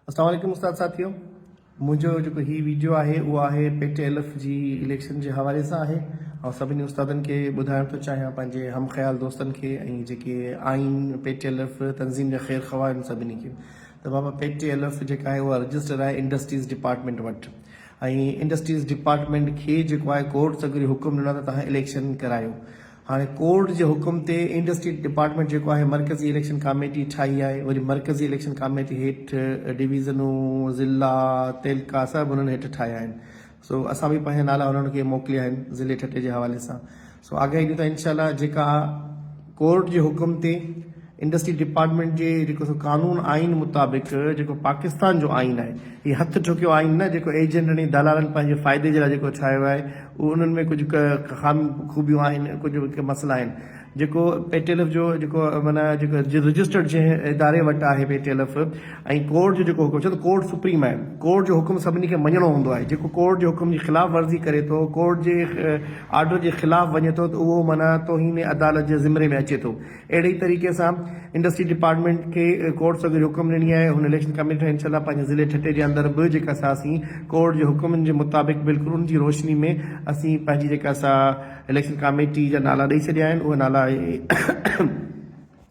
اسلام عليڪم استاد ساٿيو منهنجو جيڪو هي ويڊيو آهي اهو آهي پي ٽي ايل ايف جي اليڪشن جي حوالي سان آهي آئون سڀني استادن کي ٻڌائڻ ٿو چاهيان پنهنجي هم خيال دوستن کي ۽ جيڪي آئين پي ٽي ايل ايف تنظيم جا خير خواهه آهن سڀني کي ته بابا پي ٽي ايل ايف جيڪا آهي اها رجسٽر آهي انڊسٽريز ڊپارٽمينٽ وٽ ۽ انڊسٽريز ڊپارٽمينٽ کي جيڪو آهي ڪورٽ سگهري حڪم ڏنو آهي ته توهان اليڪشن ڪرايو هاڻي ڪورٽ جي حڪم تي انڊسٽري ڊپارٽمينٽ جيڪو آهي مرڪزي اليڪشن ڪاميٽي ٺاهي آهي وري مرڪزي اليڪشن ڪاميٽي هيٺ ڊويزنون ضلعا تعلقا سڀ انهن هيٺ ٺاهيا آهن سو اسان به پنهنجا نالا انهن کي موڪليا آهن ضلعي ٺٽي جي حوالي سان سو آگاهي ڏيون ٿا انشاء الله جيڪا ڪورٽ جي حڪم تي انڊسٽري ڊپارٽمينٽ جي جيڪو سو قانون آئين مطابق جيڪو پاڪستان جو آئين آهي هي هٿ ٺوڪيو آئين نه جيڪو ايجنٽن ۽ دلالن پنهنجي فائدي جي لاء جيڪو ٺاهيو آهي اهو انهن ۾ ڪجهه خام خوبيون آهن ڪجهه مسئلا آهن جيڪو پي ٽي ايل ايف جو جيڪو معنيٰ جيڪو رجسٽرڊ جنهن اداري وٽ آهي P T L F ۽ court جو جيڪو حڪم ڇو ته ڪورٽ سپريم آهي ڪورٽ جو حڪم سڀني کي مڃڻو هوندو آهي جيڪو ڪورٽ جي حڪم جي خلاف ورزي ڪري ٿو ڪورٽ جي آرڊر جي خلاف وڃي ٿو ته اهو معنيٰ توهين عدالت جي زمري ۾ اچي ٿو اهڙي ئي طريقي سان انڊسٽري ڊپارٽمينٽ کي ڪورٽ سگهري حڪم ڏني آهي هن اليڪشن ڪميٽي انشاء الله پنهنجي ضلعي ٺٽي جي اندر به جيڪا سا اسين ڪورٽ جي حڪمن جي مطابق بلڪل ان جي روشني ۾ اسين پنهنجي جيڪا سا اليڪشن ڪاميٽي جا نالا ڏئي ڇڏيا آهن اهي نالا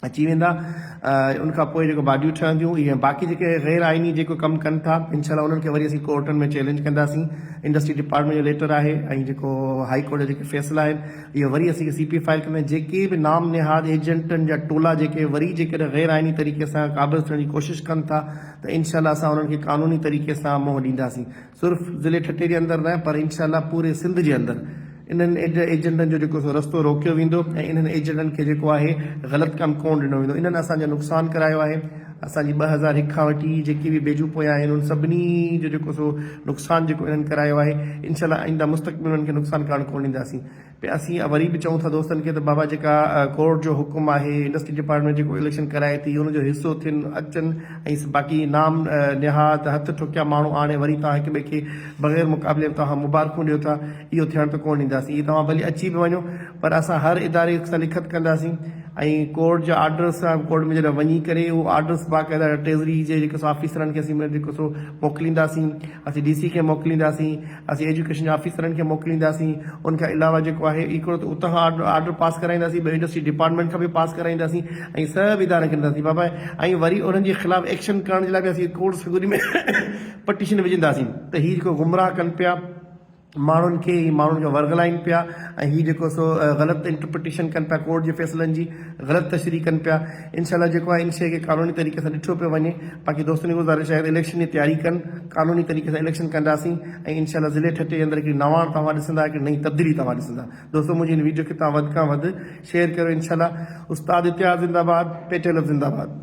اچي ويندا ان کان پوء جيڪو باڊيون ٺهنديون اهي باقي جيڪي غير آئيني جيڪو ڪم ڪن ٿا انشاء الله انهن کي وري اسين ڪورٽن ۾ چئلينج ڪنداسين انڊسٽري ڊپارٽمينٽ جو ليٽر آهي ۽ جيڪو هائي ڪورٽ جا جيڪي فيصلا آهن اهي وري اسين سي پي فائل ڪندا جيڪي به نام نهاد ايجنٽن جا ٽولا جيڪي وري جيڪڏهن غير آئيني طريقي سان قابض ٿيڻ جي ڪوشش ڪن ٿا ته انشاء الله اسان انهن کي قانوني طريقي سان منهن ڏينداسين صرف ضلعي ٺٽي جي اندر نه پر انشاء الله پوري سنڌ جي اندر انهن ايجنٽن جو جيڪو سو رستو روڪيو ويندو ۽ انهن ايجنٽن کي جيڪو آهي غلط ڪم ڪونه ڏنو ويندو انهن اسان جو نقصان ڪرايو آهي اسان جي 2001 کان وٺي جيڪي به بيجون پويان آهن ان سڀني جو جيڪو سو نقصان جيڪو انهن ڪرايو آهي انشاء الله آئنده مستقبل انهن کي نقصان ڪرڻ ڪونه ڏينداسين پي اسين وري به چئون ٿا دوستن کي ته بابا جيڪا ڪورٽ جو حڪم آهي انڊسٽري ڊپارٽمينٽ جيڪو اليڪشن ڪرائي ٿي ان جو حصو ٿين اچن ۽ باقي نام نهاد هٿ ٺوڪيا ماڻهو آڻي وري توهان هڪ ٻئي کي بغير مقابلي توهان مبارڪون ڏيو ٿا اهو ٿيڻ ته ڪونه ڏينداسين اهي توهان ڀلي اچي به وڃو پر اسان هر اداري سان لکت ڪنداسين ۽ ڪورٽ جا آرڊرس سان ڪورٽ ۾ جڏهن وڃي ڪري اهو آرڊرس باقاعده ٽريزري جي جيڪو سو آفيسرن کي اسين جيڪو سو موڪلينداسين اسين ڊي سي کي موڪلينداسين اسين ايجوڪيشن جي آفيسرن کي موڪلينداسين ان کان علاوه جيڪو آهي هڪڙو ته اتان کان آرڊر پاس ڪرائينداسين ٻيو انڊسٽري ڊپارٽمينٽ کان به پاس ڪرائينداسين ۽ سڀ ادارن کي ڏينداسين بابا ۽ وري انهن جي خلاف ايڪشن ڪرڻ جي لاء به اسين ڪورٽ سگهري ۾ پٽيشن وجهنداسين ته هي جيڪو گمراهه ڪن پيا ماڻهن کي هي ماڻهن کي ورغلائين پيا ۽ هي جيڪو سو غلط انٽرپريٽيشن ڪن پيا ڪورٽ جي فيصلن جي غلط تشريح ڪن پيا انشاء الله جيڪو آهي ان شيء کي قانوني طريقي سان ڏٺو پيو وڃي باقي دوستن کي گذارش آهي ته اليڪشن جي تياري ڪن قانوني طريقي سان اليڪشن ڪنداسين ۽ انشاء الله ضلعي ٺٽي جي اندر هڪڙي نواڻ توهان ڏسندا هڪڙي نئين تبديلي توهان ڏسندا دوستو منهنجي هن ويڊيو کي توهان وڌ کان وڌ شيئر ڪريو انشاء الله استاد اتحاد زنده باد پيٽيلف زنده باد.